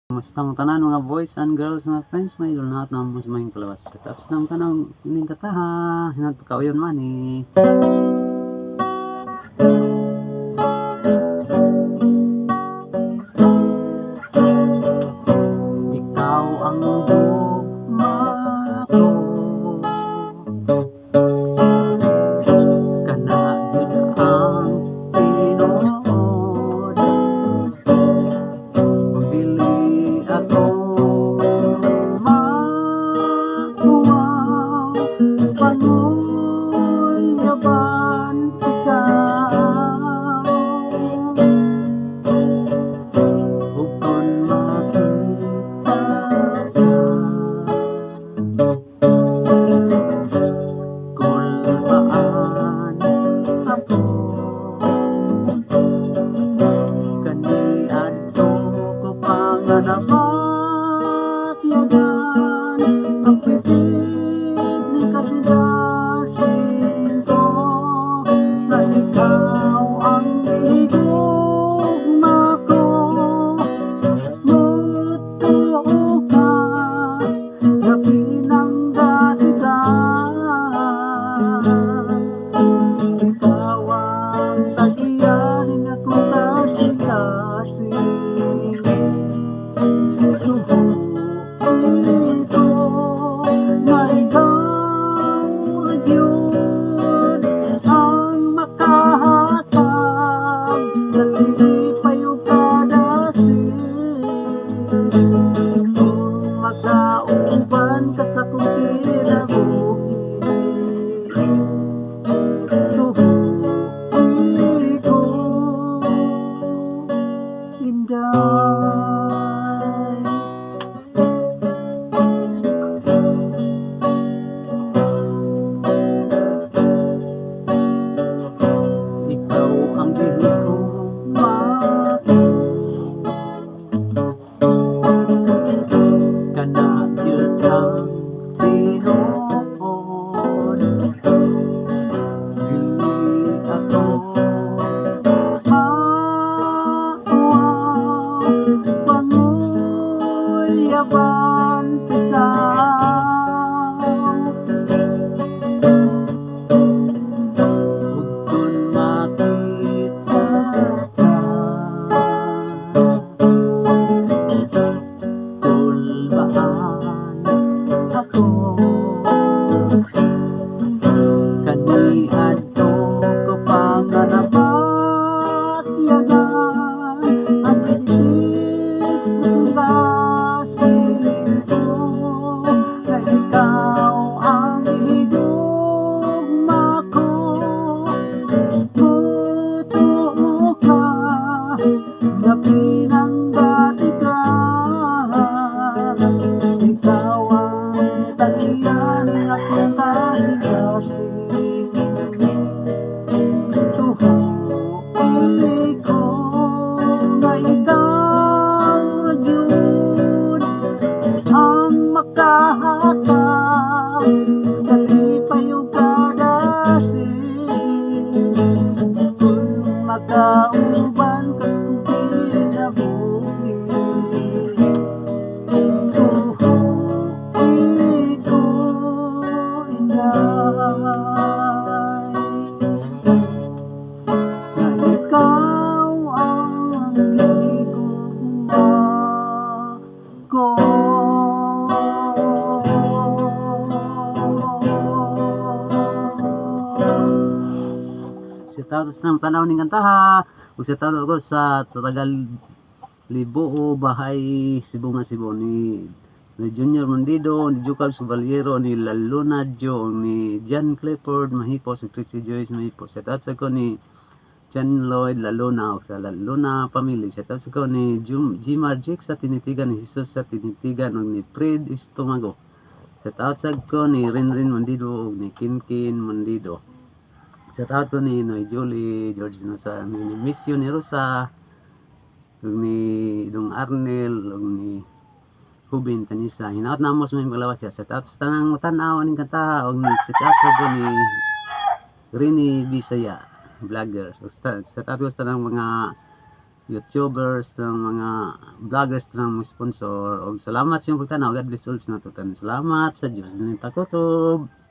Kumusta mo tanan, mga boys and girls, mga friends, mga idol, lahat na mo sa mga kalawas. Tapos nang tanang ining kataha, hinat kauyon man eh. Ikaw ang gugma ko, kana jud ang tinuod. Dili ako mahuwaw, panguyaban ikaw. Ug kon makita ka, kulbaan ako. Kaniadto ko pa nga nabatyagan ang pitig ni kasing ko na ikaw ang gihigugma ko. Mutuo ka nga pinangga ikaw. Ikaw ang tag-iya ning akong kasing-kasing. Tuhoy ko nga ikaw ra gyud ang makahatag sa kalipay ug kadasig. Kung makauban ka sa akong kinabuhi, tuhoy ko, Inday. Ikaw ang gihigugma ko, kana gyud ang tinuod. Dili ako mauwaw, panguyaban kita. Ug kon makita ka, kulbaan ako. Kaniadto ko pa nga nabatyagan ang pitig sa kasing ko na ikaw ang gihigugma ko. Mutuo ka nga pinangga ikaw. Ikaw ang tag-iya ning akong kasing-kasing. Tuhoy ko nga ikaw ra gyud ang makahatag kalipay ug kadasig. Kung makauban kas kong kinabuhi, tuhoy ko, Inday, na ikaw ang gihigugma ko. Sa tatos ng tanaw ning kantaha ug sa tanaw ko sa tatagal libuo bahay Cebu nga Cebu ni Junior Mondido, ni Jucab Subalyero, ni Laluna Jo, ni John Clifford Mahipos, ni Chrissy Joyce Mahipos. Sa tatos ko ni John Lloyd Laluna o sa Laluna family. Sa tatos ko ni Jimar Jake sa Tinitigan, ni Jesus sa Tinitigan, ug ni Fred Estomago. Sa tatos ko ni Rinrin Mondido ug ni Kinkin Mondido. Sa taot ko ni Noy Julie, George Nasa, ni Miss ni Rosa, ug ni Dong Arnel, ug ni Hubin Tanisa. Hinaot na mo sa mga paglawas siya. Sa taot sa tanang tanaw aning kanta ug ni sa taot ko ni Rini Bisaya vlogger. So, sa taot ko sa tanang mga YouTubers, ng mga vloggers, ng mga sponsor. Og salamat sa inyong pagtanaw. God bless all sa nato tanan. Salamat sa Diyos. Takutob.